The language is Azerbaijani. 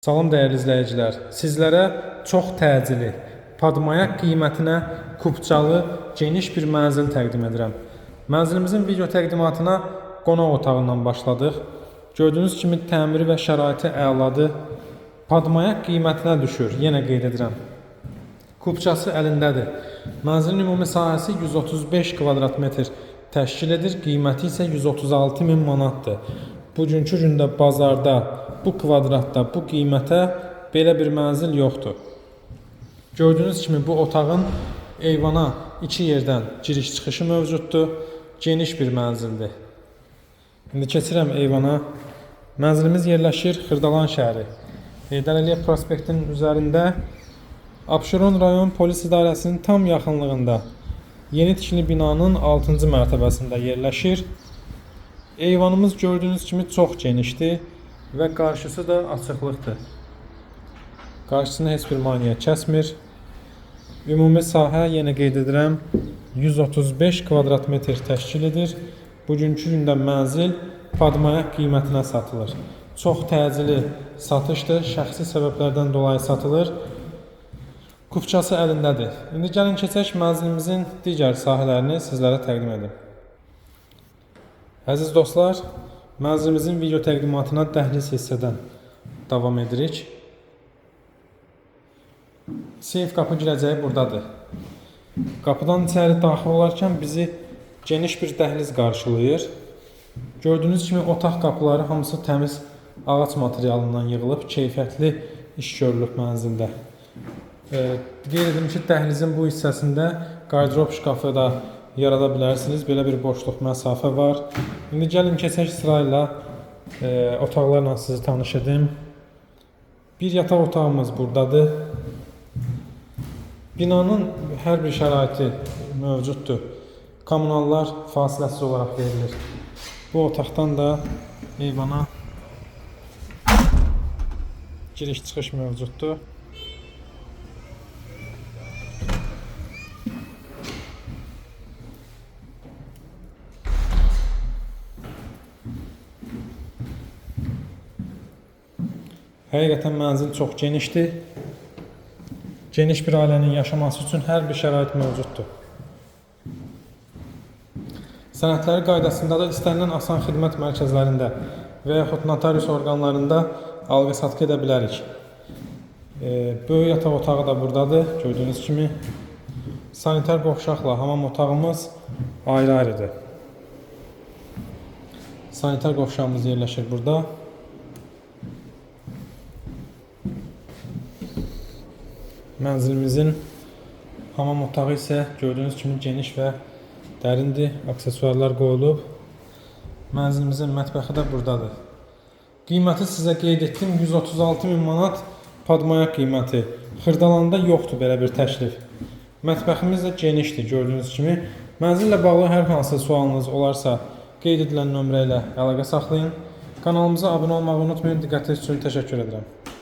Salam dəyərli izləyicilər, sizlərə çox təcili, padmayak qiymətinə kupçalı geniş bir mənzil təqdim edirəm. Mənzilimizin video təqdimatına qonaq otağından başladıq. Gördüyünüz kimi təmiri və şəraiti əladır. Padmayak qiymətinə düşür, yenə qeyd edirəm. Kupçası əlindədir. Mənzilin ümumi sahəsi 135 kvadrat metr təşkil edir, qiyməti isə 136 min manatdır. Bugünkü gündə bazarda bu kvadratda bu qiymətə belə bir mənzil yoxdur. Gördüyünüz kimi bu otağın eyvana iki yerdən giriş-çıxışı mövcuddur. Geniş bir mənzildir. İndi keçirəm eyvana. Mənzilimiz yerləşir Xırdalan şəhəri. Heydər Əliyev prospektinin üzərində Abşeron rayon polis idarəsinin tam yaxınlığında yeni tikili binanın 6-cı mərtəbəsində yerləşir. Eyvanımız gördüyünüz kimi çox genişdir və qarşısı da açıqlıqdır. Qarşısını heç bir maneə kəsmir. Ümumi sahə yenə qeyd edirəm 135 kvadrat metr təşkil edir. Bugünkü gündə mənzil padmayak qiymətinə satılır. Çox təcili satışdır, şəxsi səbəblərdən dolayı satılır. Kupçası əlindədir. İndi gəlin keçək mənzilimizin digər sahələrini sizlərə təqdim edim. Əziz dostlar, mənzilimizin video təqdimatına dəhliz hissədən davam edirik. Seyf qapı girəcəyi buradadır. Qapıdan içəri daxil olarkən bizi geniş bir dəhliz qarşılayır. Gördüyünüz kimi otaq qapıları hamısı təmiz ağac materialından yığılıb, keyfiyyətli iş görülüb mənzildə. Qeyd edim ki, dəhlizin bu hissəsində qardırob şkafı da yarada bilərsiniz. Belə bir boşluq, məsafə var. İndi gəlin keçək sırayla otaqlarla sizi tanış edim. Bir yataq otağımız buradadır. Binanın hər bir şəraiti mövcuddur. Kommunallar fasiləsiz olaraq verilir. Bu otaqdan da eyvana giriş-çıxış mövcuddur. Həqiqətən mənzil çox genişdir. Geniş bir ailənin yaşaması üçün hər bir şərait mövcuddur. Sənədləri qaydasında da istənilən asan xidmət mərkəzlərində və yaxud notarius orqanlarında alqı-satqı edə bilərik. Böyük yataq otağı da buradadır, gördüyünüz kimi. Sanitar qovşaqla hamam otağımız ayrı-ayrıdır. Sanitar qovşağımız yerləşir burada. Mənzilimizin hamam otağı isə gördüyünüz kimi geniş və dərindir. Aksesuarlar qoyulub. Mənzilimizin mətbəxi də buradadır. Qiyməti sizə qeyd etdim. 136 min manat padmayak qiyməti. Xırdalanda yoxdur belə bir təklif. Mətbəximiz də genişdir gördüyünüz kimi. Mənzillə bağlı hər hansı sualınız olarsa qeyd edilən nömrə ilə əlaqə saxlayın. Kanalımıza abunə olmağı unutmayın. Diqqətiniz üçün təşəkkür edirəm.